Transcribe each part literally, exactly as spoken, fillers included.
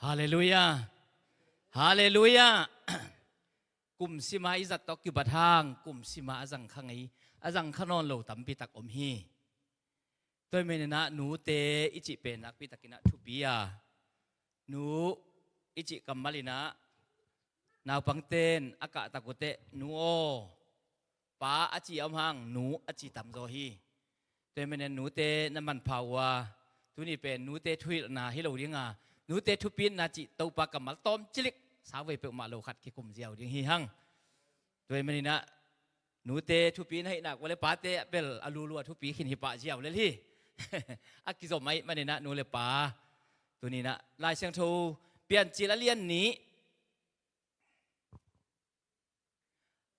Halleluiah. Halleluiah. Kum sima i zat tawh kibat hang kum sima a zang kha ngei, a zang kha nawn lo tampi tak om hi. Tua hi maninah nute i cih pen nakpi takinah thupi a, nu i cih kammal inah naupangten a kahtak uhteh nu aw, pa a ci a om hang nu a ci tamzaw hi. Tua hi maninah nute na manpha uh a, tuni pen nute thuhilhna hi lo dinga, nute thupitna cih Topa kammal tawm cilik sauvei peuhmah lo khat kikum ziau ding hi hang. Tua hi maninah nute thupi na hihnak uale pate bel a lulu a thupi khin hi pah ziau lel hi. A kizom ahih maninah nu le pa tuninah Lai Siangtho Piancil a lian nih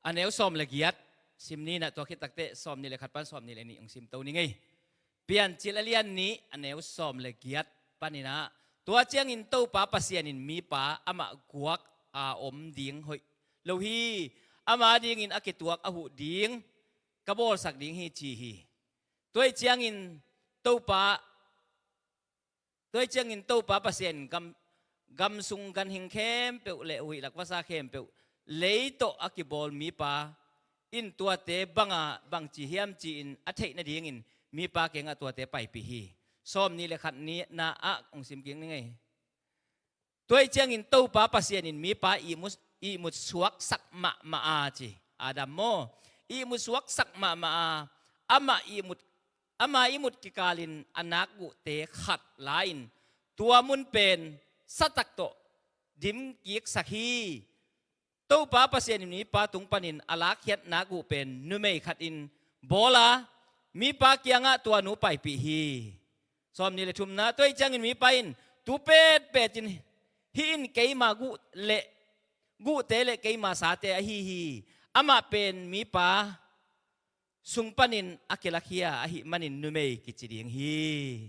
a neu sawm le giat sim ninah, tua khit takteh sawm nih le khat pan sawm nih le nih hong simto ni ngei. Piancil a lian nih a neu sawm le giat paninah, tua ciangin Topa Pasian in mipa amah guak a om ding hoih lo hi. Ama dingin a kituak a huh ding ka bawlsak ding hi ci hi. Tua ciangin Topa Tua ciangin Topa Pasian in gam, gam sung ganhing khempeuh le huihlak vasa khempeuh, lei tawh a kibawl mipa in tuate banga bangci hiam ci-in a theih nadingin mipa kiangah tuate paipih hi. Sawm nih le khat ni na ah hong sim kik ni ngei. Tua ciangin Topa Pasian in mipa ihmut, ihmut suaksak mahmah a ci. Adam maw, ihmut suaksak mahmah a, amah ihmut, ama ihmut kikalin a nakguhte khat la-in tua mun pen satak tawh dim kiksak hi. Topa Pasian in mipa tung panin a lakkhiat nakguh pen numei khatin bawl a, mipa kiangah tua nu paipih hi. Sawm nih le thumna, tua ciangin mipa in tu petpetin hih in keima guh le guhte le keima sate ahi hi. Amah pen mipa sung panin a kilakhia ahih manin numei kici ding hi.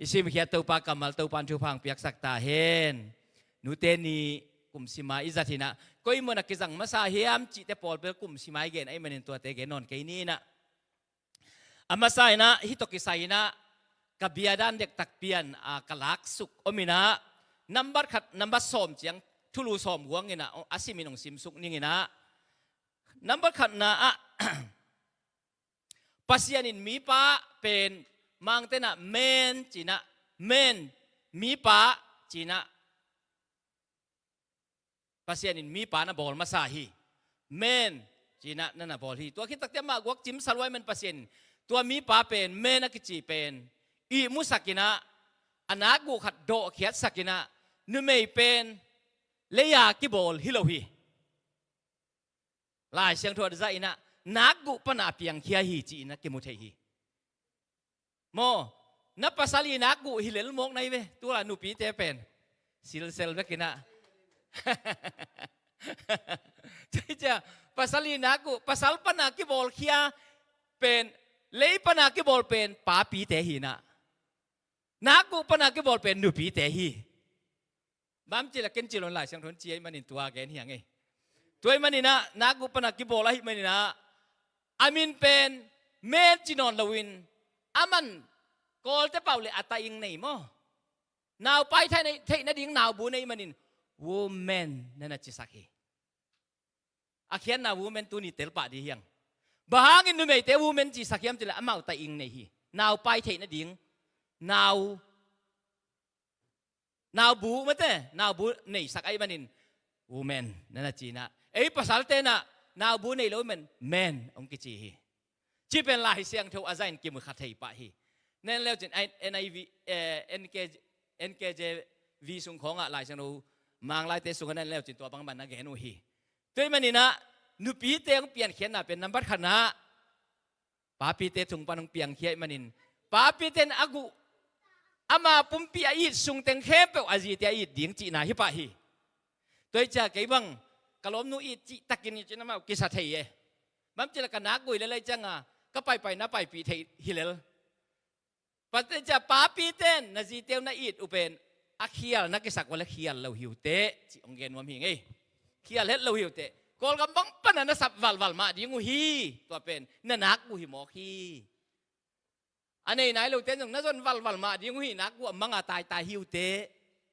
I simkhiat Topa kammal Topa in thupha hong piaksak ta hen. Nute ni kum sima i zat hinah koi muna kizang masa hiam cihte pawl bel kum sima i gen ahih manin tuate gen nawn kei ninah. A masa inah hih tawh kisai inah ka biadan dektak pian a ka laksuk om inah nambat khat nambat sawm ciang thulu sawm guang inah a simin hong simsuk ning inah. Nambat khatna ah Pasian in mipa pen Mangte inah men cinah, men, mipa cinah Pasian in mipa na bawl masa hi. Men cinah na na bawl hi. Tua khit takte amah guak cimsa luai men Pasian in tua mipa pen men a kici pen ihmusak inah, a nakguh khat dawhkhiatsak inah, numei pen lei-a kibawl hi lo hi. Lai Siangtho a zah inah nakguh pana piangkhia hi ci-in a kimu thei hi. Maw, na pasal i nakguh hi lel mawk na hi ve, tua nupite pen silsel bek inah. Cia, pasal i nakguh, pasal pana kibawlkhia pen, lei pana kibawl pen papite hinah, nakguh pana kibawl pen nupite hi. Bang ci la ken ci lo in Lai Siangtho in ci ahih manin tua gen hi a ngei. Tua ahih maninah nakguh pana kibawl ahih maninah a min pen men ci nawn loin, aman Kawlte pau le a ta ing nei maw, naupai theih nading naubu nei manin women na na cisak hi. A khiatna women tuni telpah dih hiang. Bang hangin numeite women cisak hiam cih leh amau ta ing nei hi. Naupai theih nading nau naubu mate, naubu neisak ahih manin women na na cinah, ei pasalte inah naubu nei lo men, men hong kici hi. Ci pen Lai Siangtho a zahin kimu kha thei pah hi. Nen leucin N I V, eh, N K, N K J V sung khawngah Lai Siangtho Manglaite sungah nen leucin tua bangban na gen uh hi. Tua ahih maninah nupite hong piankhiatna pen nambat khatna papite tung pan hong piangkhia ahih manin, papite in a guh, ama pumpi a it sungteng khempeuh a zite a it ding cihna hi pah hi. Tua hi cia kei bang ka lawmnu it cihtakin i cin amau kisa thei e. Bang ci la ka nakguh hi lel ahih cianga ka paipai na paipih thei hi lel. Pate cia papite in na zite uh na it uh pen a khial na kisak uh le khial lo hi uh teh cih hong gen nuam hi ngei. Khial het lo hi uh teh. Kawlgam bang pana na sap valval mah ding uh hi. Tua pen na nakguh hi mawk hi. A nei nai lote in zong na zon valval mah ding uh hi, nakguh a manga taitai hi uh teh.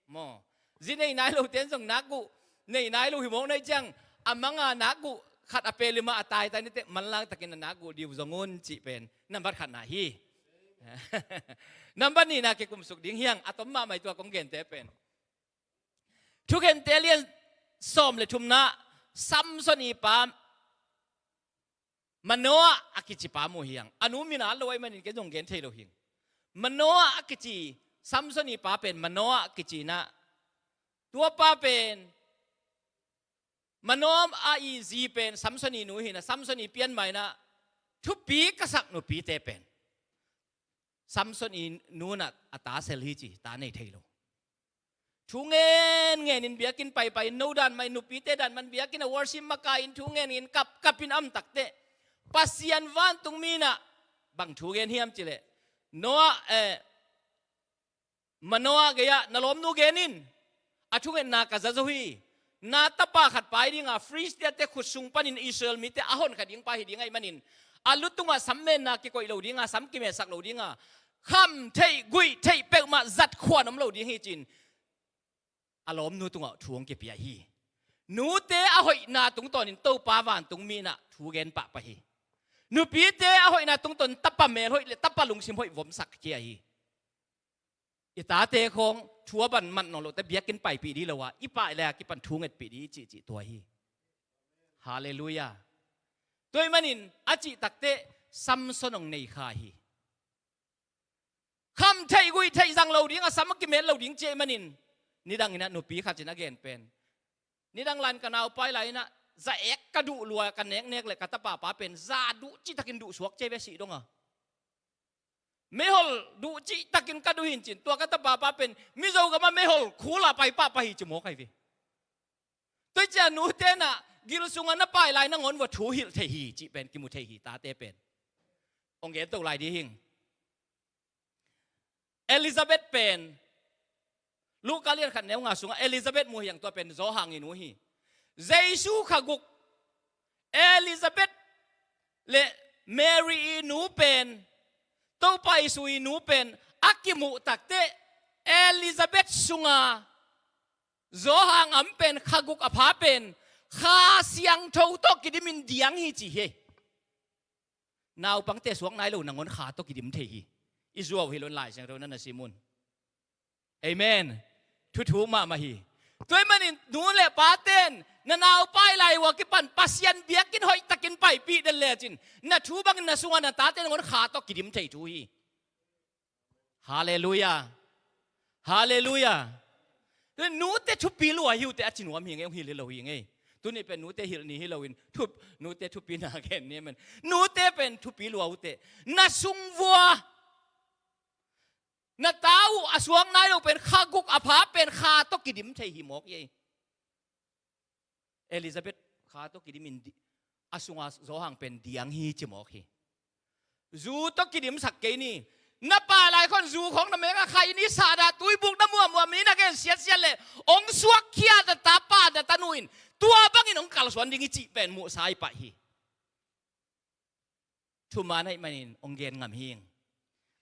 Maw, zi nei nai lo ten zong nakguh nei nai lo hi mawk nai ciang, a manga nakguh khat a peh lima a taitai nite manlang takin a nakguh diu zong un cih pen nambat khatna hi. Nambat nihna kikumsuk ding hiang, a tom mahmah i tua kong gente pen. Thukhente lian sawm le thumna, Samson i pa Manoah a kici pa mu hiang. A nu min a lo ai manin ken zong gen thei lo hing. Manoah a kici, Samson i pa pen Manoah a kici na. Tua pa pen Manoah a i zi pen Samson i nu hi na, Samson i pianmai na, thupi ka sak nupite pen Samson i nu na a ta sel hi ci, ta nei thei lo. Thu ngen ngen in biakinn paipai in, no dan mah in, nupite dan mah in, biakinn a worship makaih in, thu ngen ngen in kap kap in a om takteh, Pasian vantung mi na bang thu gen hiam cih leh, Noah, eh, Manoah gei ah, na lawmnu gen in, a thungetna ka za zo hi. Na tapa khat pai dinga, Filistiate khut sung panin Israel mite a honkha ding pa hi ding ahih manin, a lu tungah sammenna kikoih lo dinga, sam kimetsak lo dinga, kham theih guih theih peuhmah zat khuan om lo ding hi ci-in a lawmnu tungah thu hong kipia hi. Nute a hoihna tungtawnin Topa vantung mi na thu gen pahpah hi. Nupite a hoihna tungtawn tapa mel hoih le tapa lungsim hoih vomsak khia hi. I tate khawng thu a ban mat nawn loh teh biakinn paipih dih lo a, i pai le a kipan thu ngetpih dih i cihcih tua hi. Halleluiah. Tua ahih manin a cih takteh Samson hong nei kha hi. Kham theih guih theih zang lo ding, a sam a kimet lo ding ci ahih manin, nidang in ah nupi khat in a gen pen, nidang lai-in ka naupai lai-in ah za ek ka duh lua, ka neknek le ka tapa pa pen za duh cihtakin duh suak ci ve, sih dong a. Meihol duh cihtakin ka duh hi in ci-in, tua ka tapa pa pen Mizo gam ah meihol khul a pai pahpah hi ci mawk ahi ve. Tua hi ciang nute in ah gil sungah na pai lai nangawn vua thu hilh thei hi cih pen kimu thei hi, tate pen. Hong gen to lai dih hing. Elizabeth pen, Luka lian khat neu nga sungah Elizabeth mu hiang, tua pen Johan i nu hi. Jesu kha guk, Elizabeth le Mary i nu pen, Topa Jesu i nu pen a kimuh takteh, Elizabeth sunga Johan a om pen, kha guk a pha pen, Kha Siangtho tawh kidimin diang hi ci hi. Naupangte suak nai lo nangawn Kha tawh kidim thei hi. I zuau hi lo in Lai Siangtho na na sim un. Amen. Thu thuk mahmah hi. Tua ahih manin nu le pate'n na naupai lai uh a kipan Pasian biakinn hoihtakin paipih den lecin, na thu bangin na sungah na tate nangawn Kha tawh kidim thei thu hi. Halleluiah. Halleluiah. Nute thupi lua hi uh teh a ci nuam hi ing ei, hong hilh hi lo hi ing ei. Tuni pen nute hilh ni hi loin, thup, nute thupi na gen ni men. Nute pen thupi lua uh teh. Na sung vua, na ta uh a suak nai lo pen, kha guk a pha pen Kha tawh kidim thei hi mawk hi ei. Elizabeth Kha tawh kidimin di-, a sunga Johan pen diang hi ci mawk hi. Zu tawh kidimsak kei ni. Na pai lai khawng zu khawng na meng a khai ni, sahdah tuibuk na muahmuah, mi na gen siatsiat le hong suakkhia na tapa na tanu in tua bangin hong kalsuan ding hi cih pen muhsa i pah hi. Thuman ahih manin hong gen ngam hi ing.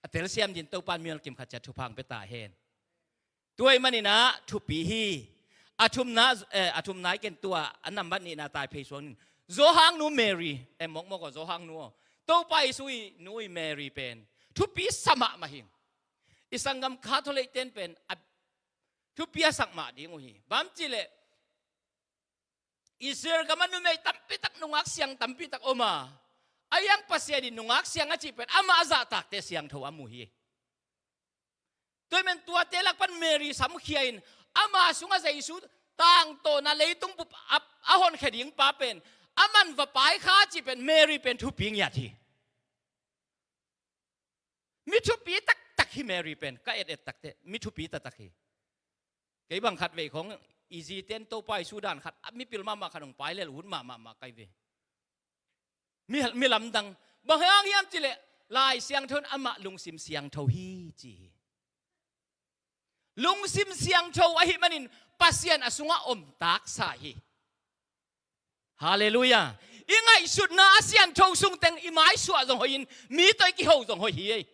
A telsiam dingin Topa'n mimal kim khat ciat thupha hong pia ta hen. Tua ahih manin ah thupi hi. A thumna, eh, a thumna i ken tua, a nambat nihna tai phei suang in. Johan nu Mary, eh, mawkmawk aw, Johan nu aw. Topa Jesu i nu i Mary pen thupi sa mahmah hi ing. I sanggam Catholic ten pen a thupi a sak mah ding uh hi. Bang hang hiam cih leh Israel gam ah numei tampi tak nungak siang tampi tak om a, a hiang Pasian in nungak siang a cih pen amah a zahtakte siangtho a mu hi. Tua ahih manin tuate lak pan Mary samkhia in ama sungah Jesu tangtawna leitung bup a, a honkhia ding pa pen aman va pai kha cih pen Mary pen thupi ngiat hi. Mi thupi taktak hi Mary pen, ka et et takteh mi thupi taktak hi. Kei bang khat vei khawng i zite'n Topa Jesu dan khat, a mipil mahmah khat hong pai lel ut mahmah mah kai ve. Mi, mi lamdang. Bang hang hiam cih leh Lai Siangtho in amah lungsim siangtho hi ci hi. Lungsim siangtho ahih manin Pasian a sungah om taksa hi. Halleluiah. I ngaihsutna a siangtho sung teng i maisuah zong hoih in, mi tawh i kiho zong hoih hi ei.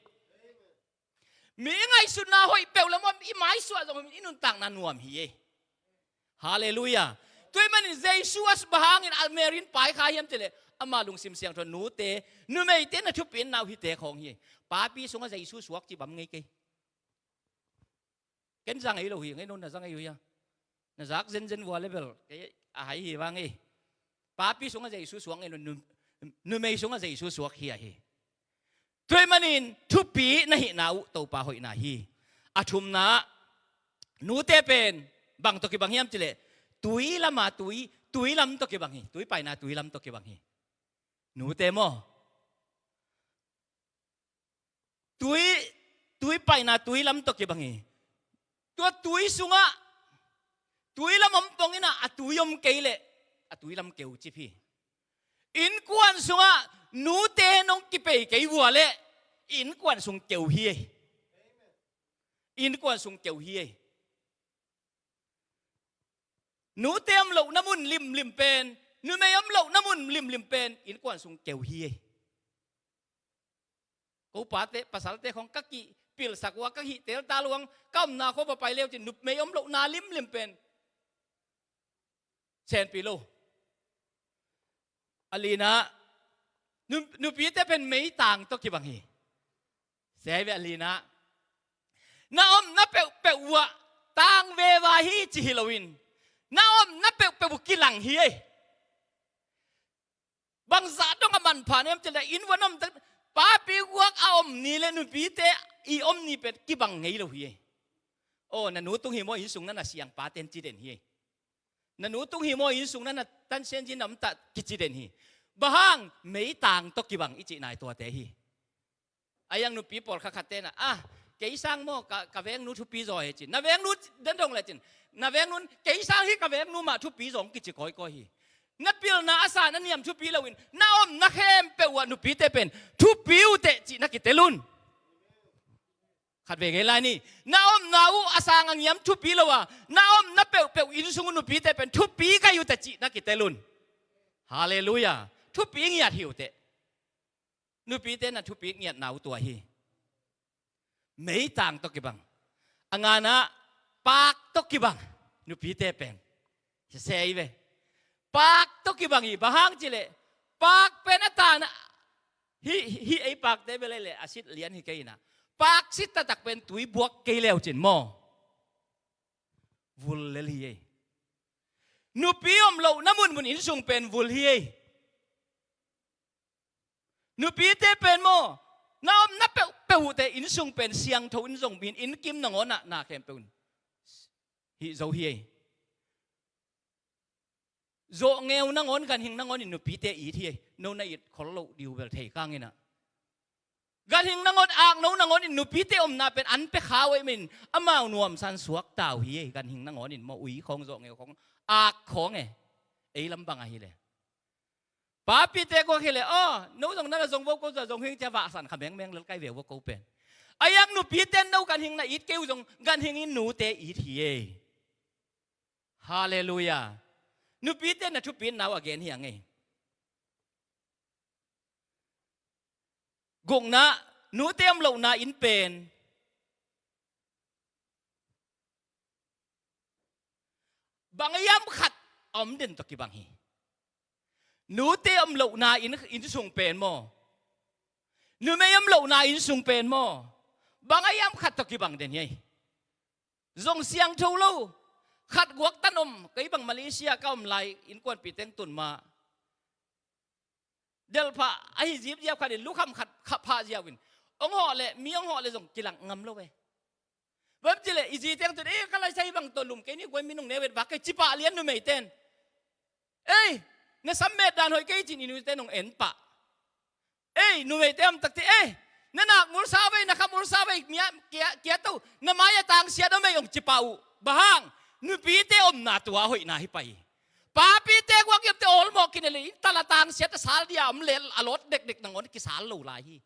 Mi i ngaihsutna hoih peuh lam om, i maisuah zong i nuntakna nuam hi ei. Halleluiah. Tua ahih manin Jesu a bang hangin a Mary in paikha hiam cih leh, ama lungsim siangtho, nute, numeite na thupi-in na uh hite khawng hi. Papi sungah Jesu suak ci bang ngei kei. Ken za ngei lo hi, ngei no na za ngei uh hia? Na zak zenzen vua le bel kei a hai hi vang ei. Papi sungah Jesu suak ngei lo, nu-, numei sungah Jesu suak hi ahi. Tua ahih manin thupi na hihna uh Topa hoihna hi. A thumna, nute pen bang tawh kibang hiam cih leh, tui lama tui, tui lam tawh kibang hi. Tui paina tui lam tawh kibang hi. Nute maw? Tui, tui paina tui lam tawh kibang hi. Tua tui sungah, tui lam om pongin ah, a tui om kei leh a tui lam keu cip hi. Innkuan sungah nute nong kipei kei vua leh innkuan sung keu hi ei. Innkuan sung keu hi ei. Nute om lohna mun limlim pen, numei om lohna mun limlim pen innkuan sung keu hi ei. Ko pate, pasalte khawng ka kipilsak uh a, ka kihtel ta lo hang, ka omna khua va pai le uh cin, numei om lohna limlim pen senpi lo. A lina, nu-, nupite pen meitang tawh kibang hi. Sia hi ve, a lina. Na omna peuhpeuh uh ah tang veva hi ci hi loin, na omna peuhpeuh uh kilang hi ei. Bangzah dong a manpha na hiam cih leh, inn vuah na om tak, papi guak a om ni leh nupite i om ni pen kibang ngei lo hi ei. Aw, na nu tung hi maw, inn sung na na siangpate'n ci den hi ei. Na nu tung hi maw, inn sung na na tansian zi na om tak kici den hi. Bang hang, meitang tawh kibang i cih nai tuate hi. A iang nupi pawlkhat khatte na, ah, kei sang maw, ka, ka vengnu thupi zaw hi cin. Na vengnu den dong le cin. Na vengnu, kei sang hi ka vengnu mah thupi zaw kici kawikawi hi. Na pilna a san a niam thupi loin, na omna khempeuh uh ah nupite pen thupi uh teh cih na kitel un. Khat vei ngei lai ni. Na omna uh a sang a niam thupi lo a, na omna peuhpeuh inn sung uh nupite pen thupi kai uh teh cih na kitel un. Halleluiah. Thupi ngiat hi uh teh. Nupite na thupi ngiatna uh tua hi. Meitang tawh kibang. A ngana, paak tawh kibang. Nupite pen. Sia hi ve. Paak tawh kibang hi, bang hang cih leh, paak pen a tana, hih, hih ei paakte bel ei leh a sit lian hi kei na. Paak sit taktak pen tui buak kei le uh cin maw, vul lel hi ei. Nupi om lohna munmun inn sung pen vul hi ei. Nupite pen maw, na omna peuhpeuh uh teh inn sung pen siangtho in zong, min inn kim nangawn ah na khempeuh in hih zo hi ei. Zawhngeu nangawn, ganhing nangawn in nupite it hi ei. No na it khol loh ding uh bel thei kang in ah. Ganhing nangawn, akno nangawn in nupite omna pen an pia kha uh ahih manin amau nuamsa in suakta uh hi ei. Ganhing nangawn in maw, ui khawng, zawhngeu khawng, ak khawng e. Ei lam bang ahih leh, papite guak hi leh, aw, no zong na na zong vo, ko zong hi ing ci a vahsan kha mengmeng lel kai ve uh a, ko pen. A iang nupite in no ganhing na it kei uh zong, ganhing in nute it hi ei. Halleluiah. Nupite na thupi-in na uh a gen hi a ngei. Gukna, nute om lohna inn pen bang a hiam khat a om den tawh kibang hi. Nute om lohna inn, inn sung pen maw, numei om lohna inn sung pen maw, bang a hiam khat tawh kibang den hi ei. Zong siangtho lo. Khat guak tan om, kei bang Malaysia ka om lai, innkuanpih teng tun ma delhphah ahi zipziap khat in, lukham khat khapphah ziau in, hong hawh leh, mi hong hawh leh zong kilang ngam lo ve. Bang ci leh, i zi teng tun, eh, ka laisa hi bang tawh lum kei ni, guai minung neu et vak kei, ci pah lian numeite'n. Ei, na sam met dan hoih kei cin, i nute'n hong en pah. Ei, numeite om takte, ei, na nak mulsa vei, na kha mulsa vei, mia, kia, kia to, na mai a tangsiat om ei, hong ci pah uh. Bang hang, nupite omna tua hoihna hi pai. Papite guak hiamte awlmawh kine leh, inn tala tangsiat a sal dia om leh a lawt dekdek nangawn kisal lo lai hi.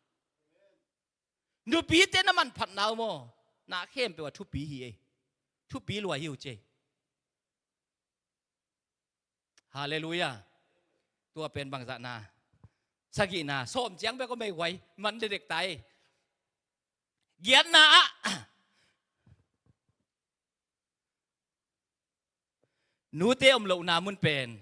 Nupite na manphatna uh maw, na khempeuh ah thupi hi ei. Thupi lua hi uh ci ei. Halleluiah. Tua pen bangzahna. Sagihna, sawm ciang bek om ei, huai man dekdek ta ei. Giatna ah nute om lohna mun pen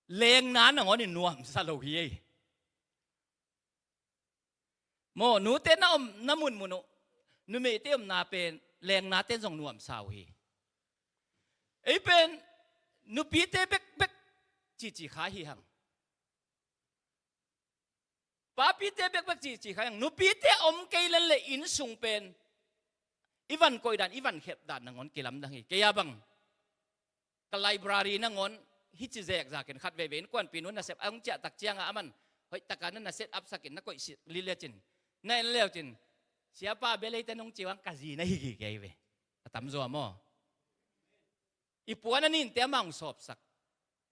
lengna nangawnin nuamsa lo hi ei. Maw, nute na om na munmun uh numeite omna pen lengnate zong nuamsa uh hi. Ei pen nupite bekbek cici kha hi hang. Papite bekbek cici kha hi hang. Nupite om kei lel le innsung pen i van koih dan, i van khelh dan nangawn kilamdang hi. Kei a bang ka library nangawn hici zekzakin khat veivei innkuanpih nu nasep a hong ciahtak cianga aman hoihtaka na na set up sakin na koih lil lecin na en leucin, siapa beleite nong ciwang ka zi na hi gige hi ve. A tamzaw maw? I puan a ninte amah hong sawpsak.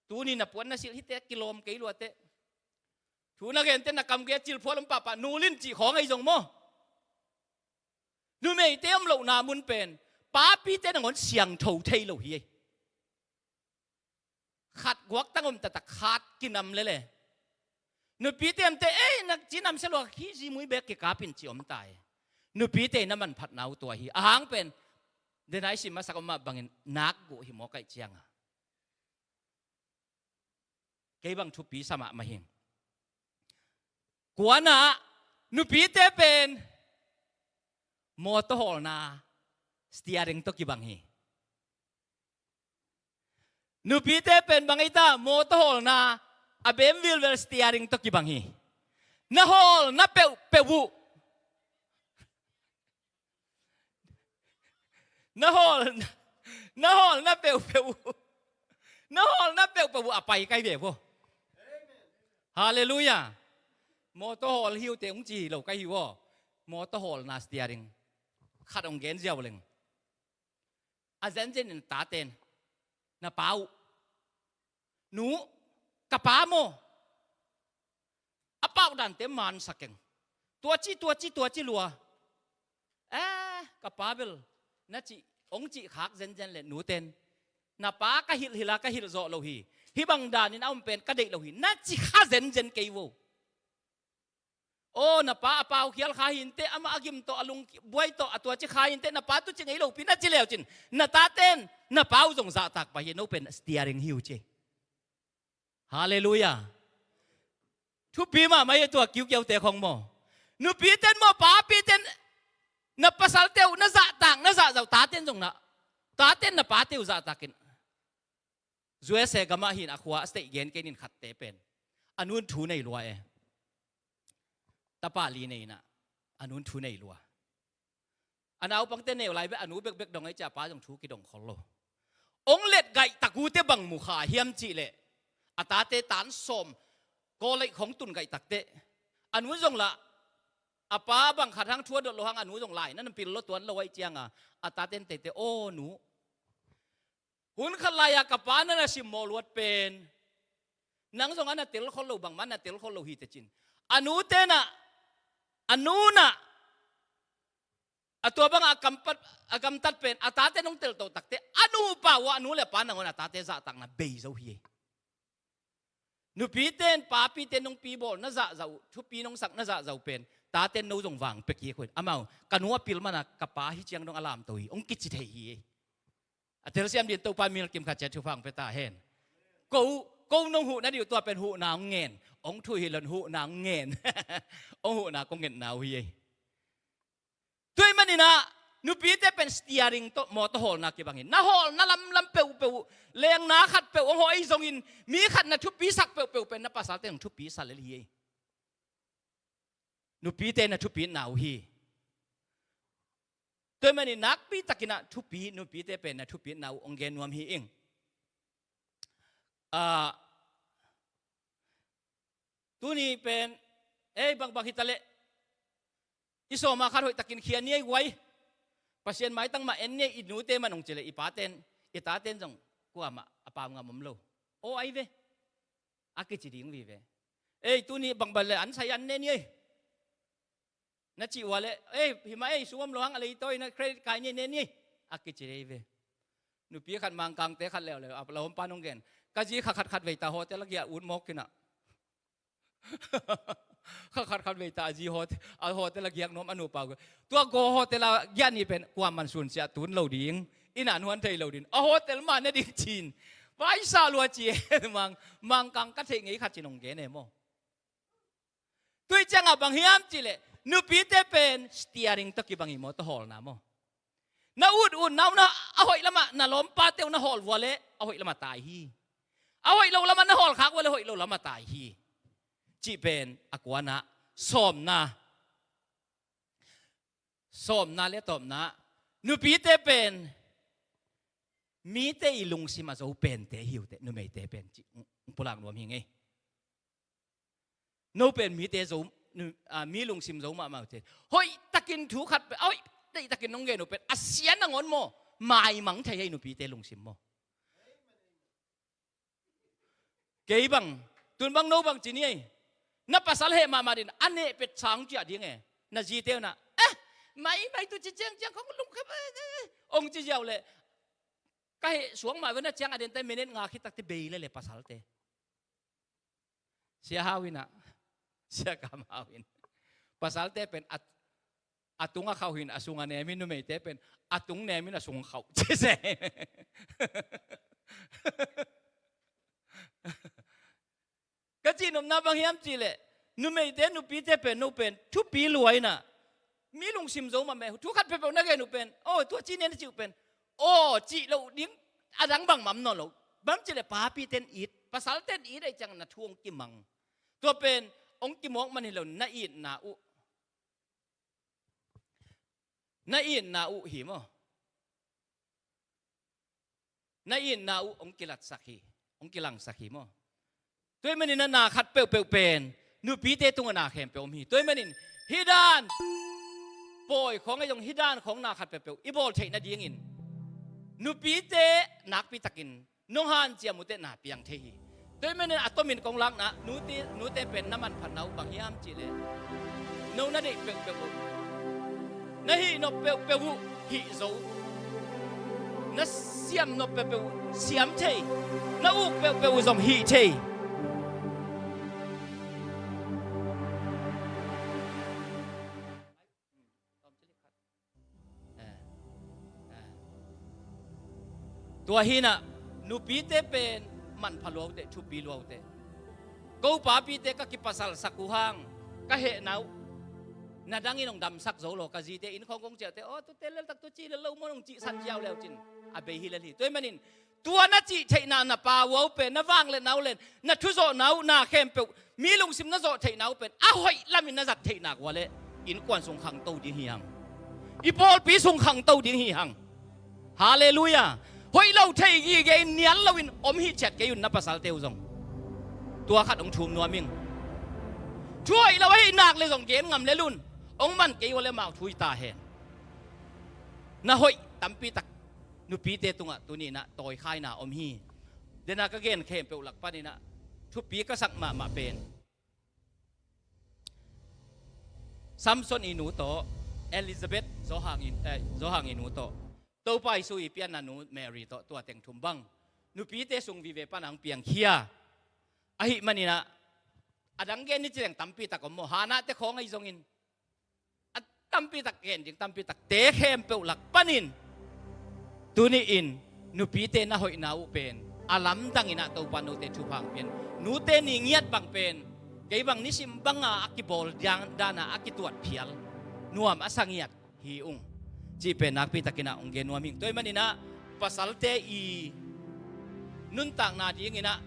Tuni na puan na silh hite kilawm kei luate. Thu na gente na kamge cilphual om pahpah nulin cih khawng ahi zong maw? Numeite om lohna mun pen papite nangawn siangtho thei lo hi ei. Khat guaktang om taktak khat kinam lele. Nupite amte ei na cinam selua khi zimui bek kikapin ci om ta ei. Nupite na manphatna uh tua hi. Ahang pen dena i sim masak om mah bangin nak guh hi maw kaih cianga. Kei bang thupi sa mahmah hi. Kuana nupite pen mawtaw hawlna steering tawh kibang hi. Nupite pen bang ei ta mawtaw hawlna a bem vilvel steering tawh kibang hi. Na hawlna peuhpeuh uh Na hawlna, na hawlna peuhpeuh uh, na hawlna peuhpeuh uh a pai kai ve vaw. Halleluiah. Mawtaw hawl hiute hong ci lo kai hi vaw. Mawtaw hawlna steering khat hong gen ziau leng. A zenzen in taten na pa uh, nu, ka pa maw, a pau dante mansak eng. Tua ci, tua ci, tua ci lua. Eh, ka pa bel na cih hong cih khak zenzen le nuten, na pa ka hilh hilh a ka hilh zawh lo hi. Hih bang danin a om pen ka deih lo hi na ci kha zenzen kei vaw. Aw, na pa a pau khial kha hinte, amah a gim tawh a lungbuai tawh a tua ci kha hinte, na pa tu ci ngei lopi na ci leucin na taten na pa uh zong zahtak pah hi. No pen steering hi uh ci. Halleluiah. Thupi mahmah hi tua kiukiaute khong maw. Nupiten maw, papiten na pasalte uh na zahtak na zahzah uh, taten zong na, taten na pate uh zahtakin. U S A gamah hin a khua a state gen kei nin khatte pen a nun thu nei lua e. Tapa li nei inah a nun thu nei lua. A naupangte neu lai bek a nu bekbek dong ei cia pa zong thu kidong khol lo. Ong let gaihtak ute bang mu kha hiam cihleh a tate tan sawm college khong tun gaihtakte a nu zong lah a pa bang khat hang thu a dot lo hang a nu zong lai na na pil lo tuan lo aih cianga a taten teite aw nu, hun khat lai-a ka pa na na simmawh luat pen nang zong a na telkhol lo bangmah na telkhol lo hi tecin. A nu tenah a nu nah a tua bangah a kampat a kamtat pen a tate nong teltoh takte a nu pau ah a nu le a pa nangawn a tate zahtakna bei zo hi. Nupiten papiten nong pibawl na zahzah uh, thupi nong sak na zahzah uh pen taten no zong vang pek hi khuin. Amau ka nu a pil mana ka pa hi ciang dong a lamto hi ong kici thei hi. A telsiam din Topa min kim khat ciat thupha ong pia ta hen. Ko, ko nong huhna dih uh tua pen huhna ong ngen. Ong thuh hi lon huhna ong ngen. Ong huhna kong ngetna uh hi ei. Tua ahih maninah nupite pen steering tawh mawtaw hawlna kibang hi. Na hawlna lamlam peuhpeuh uh lengna khat peuh ong hawh ei zongin mi khat na thupisak peuhpeuh pen na pasalte nong thupisak lel hi ei. Nupite na thupitna uh hi. Tua ahih manin nakpi takinah thupi nupite pen na thupitna uh ong gen nuam hi ing. Ah, tuni pen ei bangbang hitaleh i sawma khat hoihtakin khia ni ei guai. Pasian maitang mah en ni ei i nute man ong cileh i paten i taten zong kuamah a pau ngam om lo. Aw ai ve. A kici ding vive. Ei tuni bangbang le an sai an ne ni ei. Na cih ua le ei himah ei sum om lo hang a leitawi na credit kai ni ei ne ni ei. A kici dei ve. Nupi khat Mangkangte khat leuleu a lawmpa nong gen. Ka zi kha khat khat vei ta hotel a giah ut mawk kinah. Kha khat khat vei ta a zi hotel, a hotel a giak nuam a nupa. Tua go hotel a giah ni pen kuaman sun siah tun lo ding. Inn ah nuan thei lo ding. A hotel mah ne ding cin. Paisa lua ci e mang, mangkang ka theih ngei khat cin hong gen e maw. Tui ciangah bang hiam cihleh, nupite pen steering tawh kibang hi maw, tawh hawlna maw. Na ut ut na uh na a hoih lamah, na lawmpate uh na hawl vua leh a hoih lamah tai hi. A hoih lo lamah na hawl khak vua leh hoih lo lamah tai hi. Cih pen a kuanah sawmna. Sawmna le tawpna, nupite pen mite i lungsim a zo pente hi uh teh, numeite pen cih hong pulak nuam hi ngei. No pen mite zo, nu-, a, mi lungsim zo mahmah uh teh. Hoih takin thu khat pen, a hoih takin nong gen uh pen a sia nangawn maw, maimang thei hei nupite lungsim maw. Kei bang, tun bang no bang ci ni ei. Na pasal heh mahmah din a neh pet sang ciah ding e. Na zite uh na, eh, maimai tu ci ciangciang khong lungkham, eh, eh, eh, hong ci ziau leh. Ka heh suang mah ve na ciang a den te minute nga khit takte bei lele pasalte. Sia Hau in ah, Sia Kam Hau in, pasalte pen a, a tung a khauh hin a sung a nem hi, numeite pen a tung nem hin a sung khauh. Ci se. Ka cihnopna bang hiam cihleh, numeite nupite pen no pen thupi lua in ah, mi lungsim zo mahmah, thu khat peuhpeuh na gen uh pen, aw, tua ci nen na cih uh pen, aw, cih loh ding a dang bangmah om nawn lo. Bang cihleh papite in it, pasalte in it ahih ciang na thu hong kimang. Tua pen hong kimawk man hi lo, na itna uh, na itna uh hi maw. Na itna uh hong kilatsak hi, hong kilangsak hi maw. Tua ahih manin ah na khat peuhpeuh pen nupite tungah na khempeuh om hi. Tua ahih manin hih dan pawi khawng ahi zong, hih dan khawng na khat peuhpeuh i bawl theih nadingin nupite nakpi takin nong hanciam uh teh na piang thei hi. Tua ahih manin a tomin kong lakna, nute, nute pen na manphatna uh bang hiam cihleh, no na deih peuhpeuh uh, na hih nop peuhpeuh uh hih zo, na siam nop peuhpeuh uh siam thei, na uk peuhpeuh uh zong hih thei. Eh, eh. Tua hi in ah nupite pen manpha lua uh teh, thupi lua uh teh. Ko papite ka kipasalsak uh hang, ka hehna uh na dangin hong damsak zo lo, ka zite inn khawng kong ciah teh, aw, tute leltak tu ci lel lo maw, hong cihsan ziau leu cin a bei hi lel hi. Tua ahih manin tua na cih theihna na pa uh pen, na vangliatna uh len, na thuzawhna uh, na khempeuh mi lungsim na zawh theihna uh pen a hoih lamin na zat theihna uh leh innkuan sung khangto ding hi hang. I pawlpi sung khangto ding hi hang. Halleluiah. Hoih lo thei gige in nial loin om hih ciat kei un, na pasalte uh zong. Tua khat hong thum nuam ing. Thu hoih lo ahih nak leh zong gen ngam lel un. Hong man kei uh leh amau thu hi ta hen. Na hoih tampi tak nupite tungah tuni in ah tawikhaina om hi. Dena ka gen khempeuh lak panin ah thupi ka sak mahmah pen Samson i nu tawh, Elizabeth Zohang i, eh, Zohang i nu tawh, Topa Jesu i pianna nu Mary tawh, tua teng thum bang nupite sung vive pan hong piangkhia. Ahih manin ah a dang gen ni ci leng tampi tak om maw, Hannah te khawng ahi zongin a tampi tak gen ding, tampi tak te khempeuh lak panin tuni in nupite na hoihna uh pen a lamdang in ah Topa note thupha hong pia in. Nute ni ngiat bang pen kei bang nisim banga a kibawl dan, dana a kituat phial nuam a sa ngiat hi ung cih pen nakpi takin ah hong gen nuam ing. Tua ahih manin ah pasalte i nuntakna dingin ah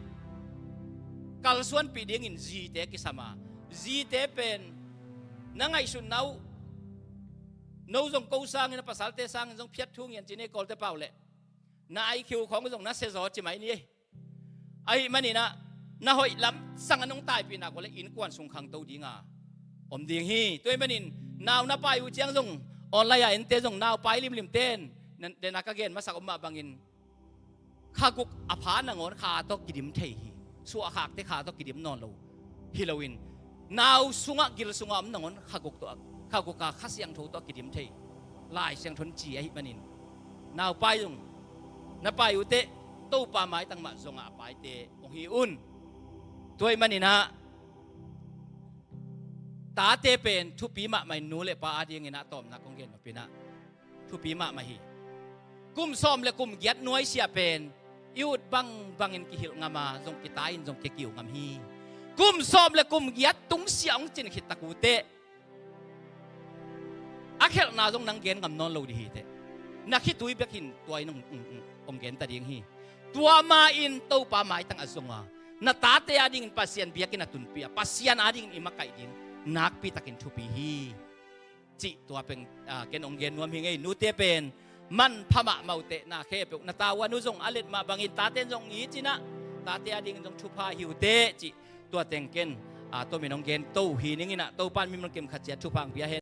kalsuanpih dingin zite kisam a, zite pen na ngaihsutna uh, no zong ko sangin, a pasalte sangin zong phiat thu ngian ci ni, Kawlte pau leh na I Q khawng zong na sia zaw ci mai ni. Ahih manin ah na hoih lam sang a nong taipih nak uh leh innkuan sung khangto dinga om ding hi. Tua ahih manin nau na pai uh ciang zong, online a ente zong nau pai limlimte in, na, dena ka gen masak om mah bangin kha guk a pha nangawn kha tawh kidim thei hi. Suahkhakte kha tawh kidim nawn lo hi loin, nau sungah, gil sungah om nangawn kha guk tawh, kha guk a Kha Siangtho tawh kidim thei. Lai Siangtho in ci ahih manin nau pai zong, na pai uh teh Topa maitang mah zongah a paite hong hi un. Tua ahih maninah tate pen thupi mahmah in nu le pa adinginah tawpna kong gen nopinah thupi mahmah hi. Kum sawm le kum giat nuaisiah pen i ut bangbangin kihilh ngam a, zong kita in zong kia kiu ngam hi. Kum sawm le kum giat tungsiah hong cin khit tak uh teh a khelhna zong nang gen ngam nawn lo dih hi teh. Na khitui bek hin tua in hong, hong, hong, hong gen ta ding hi. Tua ma-in Topa maitang a zong a, na tate adingin Pasian biakinn a tunpih a, Pasian adingin i makaih ding nakpi takin thupi hi. Cih tua pen, ah, ken hong gen nuam hi ngei. Nute pen manpha mahmah uh teh, na khempeuh na tavuan uh zong a let mah bangin taten zong i cinah tate adingin zong thupha hi uh teh cih tua teng ken, ah, tomin hong gen to hi ninginah Topa in mimal kim khat ciat thupha hong pia hen.